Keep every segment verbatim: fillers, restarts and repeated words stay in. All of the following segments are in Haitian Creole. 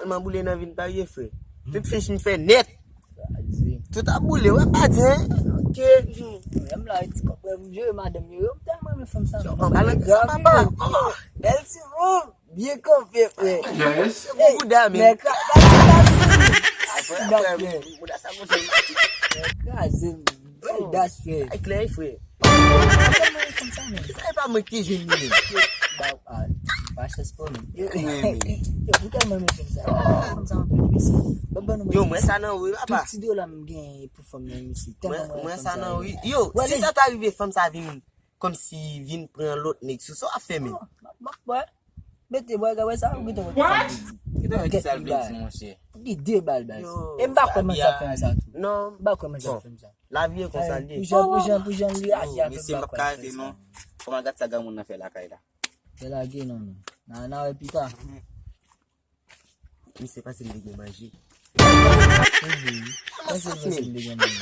Tèlman boule nan vi n pa ye, frè. Tout fich m fè nèt. Kraze. Tout ap boule, wè pa di, hein? Ok. Frè m la, ti kòb, frè m jere madanm yo, yo, m tèlman renmen fanm sa. Yo, anba lanmè sa, papa. Oh. Bèl ti fanm, byen kanpe, frè. Yes. Se bon bouda, men. Nèg kraze, bouda sa konsa. Nèg kraze, bèl das, frè. Ay klè, frè. Kisa e pa mwen ki jwenn li menm? Ba, ah, pa chans pou nou. Yo, yo, pou tèlman renmen fanm sa. Fanm sa anpil, mesye. Ban, ban nou. Yo, mwen sa nan wi, papa. Tout ti dola m gen pou fanm nan, mesye. Tèlman mwen renmen fanm sa. Mwen sa nan wi. Yo, si sa ta rive fanm sa vin kòmsi vin pran lòt nèg sou sa w ap fè menm. M ap, m ap, wè. Mete bwa, gade sa, ou gentan wè ki sa l vle di. Kèt li ba. Li de bal, baz. E m pa kwè manzè ap fè m sa tou. Non. M pa kwè manzè ap fè m sa. Lavi e konsa l ye. Pou jan, pou jan, pou jan li aji avè m, m pa kwè ap fè sa. Kòman gad sa granmoun nan fè lakay la? Fè lage non, non. N a, n a wè pita. Misye panse m te gen manje. Panse misye te gen manje.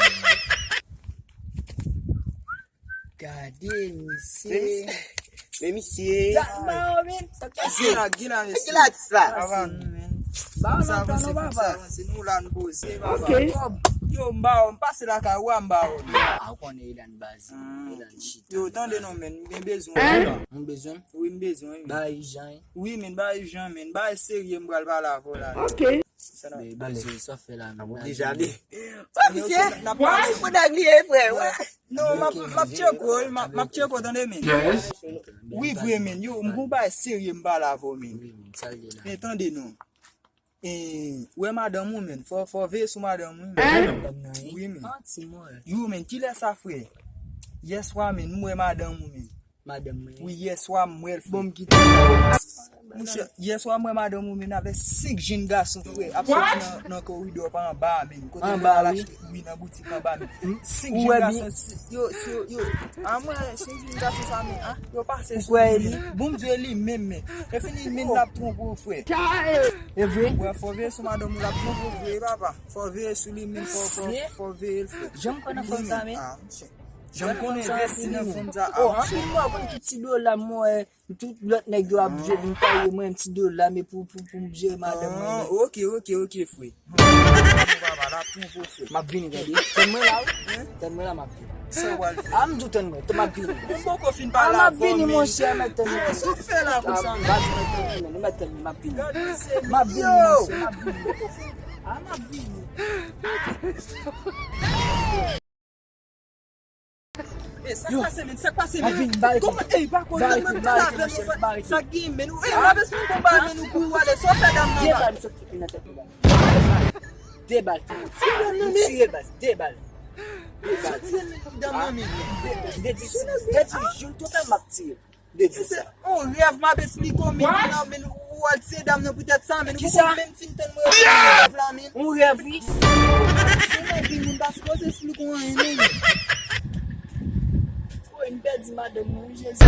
Gade misye. Men misye. Gila, gila, mesye. Gila sa. Ava nou, men. Sa avanse, nou la, nou poze, papa. Yo, m ba w, m pase lakay ou a, m ba w. A, ou konnen Elan baze. Elan chita. Yo, tande non, men, m gen bezwen. Ou bezwen? Wi, m bezwen, wi. Ba ijan. Wi, men, ba ijan, men. Ba serye, m pral pale avè w la. Ok. Sa n ap pale. Sa w fè la, men. N ap deja ale. Pa misye. N ap pale. Mwen dag li ye, frè, wè. Non, m ap, m ap tcheke w, m ap, m ap tcheke w, tande, men. Yes. Wi, vre, men. Yo, m gon bagay serye m pale avè w, men. Wi, men, sa l ye la. Men, tande non. E, ou wè madanm ou, men. Fò, fò w veye sou madanm ou, men. Madanm nan, wi, men. Yo, men, kilè sa, frè? Yèswa, men, m wè madanm ou, men. Madanm mwen. Wi, yèswa, m wè l, frè. Bon, m kite. Monchè, yèswa, m wè madanm ou, men, avè senk jenn gason, frè. Ap soti nan, nan koridò pa anba a, men. Kote yo al achte, wi, nan boutik anba, men. Senk jenn gason, si, yo, si yo, yo. A, mwen, senk jenn gason sa, men, a, yo pase sou li. Bon, m di w li menm, men. E fini, men, l ap twonpe w, frè. E vre? Wè, fò w veye sou madanm ou, l ap twonpe w, vre, papa. Fò w veye sou li, men, fò, fò, fò w veye l, frè. Jan m kwè nan fanm sa, men. A, monchè. Jan m konnen envesti nan fanm sa. Oh, anpil mwa, konn tout ti dola m wè, tout lòt nèg yo ap jwe vin taye mwen, ti dola, men pou, pou, pou m jere madanm mwen. Ah, ok, ok, ok, frè. Papa, la, tou bon, frè. M ap vini, tande. Tann mwen la, wi. Tann mwen la, m ap vini. Sa w pral fè? A, m di w tann mwen, m ap vini. M poko fin pale avè w, men. A, m ap vini, monchè, mèt tann mwen. Sa w fè la konsa, men? M ap tann mwen, mèt tann mwen, m ap vini. M ap vini, monchè, m ap vini. A, m ap vini. E, sa k pase, men? Sa k pase, men? Kòman? Ey, pa konnen, men, tann avè m, sa k gen, men? Ou, ey, m ap esplike w bagay, men, ou kouri w ale, sa w fè dam nan? De bal, m sot fouti nan tèt li la. De bal, m tire l, baz, de bal. De bal. Sa tire l, dam nan, men. De, de di, de di, jou l tou fè, m ap tire l. De di sa. On rèv m ap esplike w, men, men, ou al tiye dam nan poutèt sa, men, ou poko menm fin tann mwen rèv la, men. On rèv, wi. Se yon vi moun pa sipoze esplike w anyen, non, men. Woy, m pèdi madanm mwen, wi, Jezi.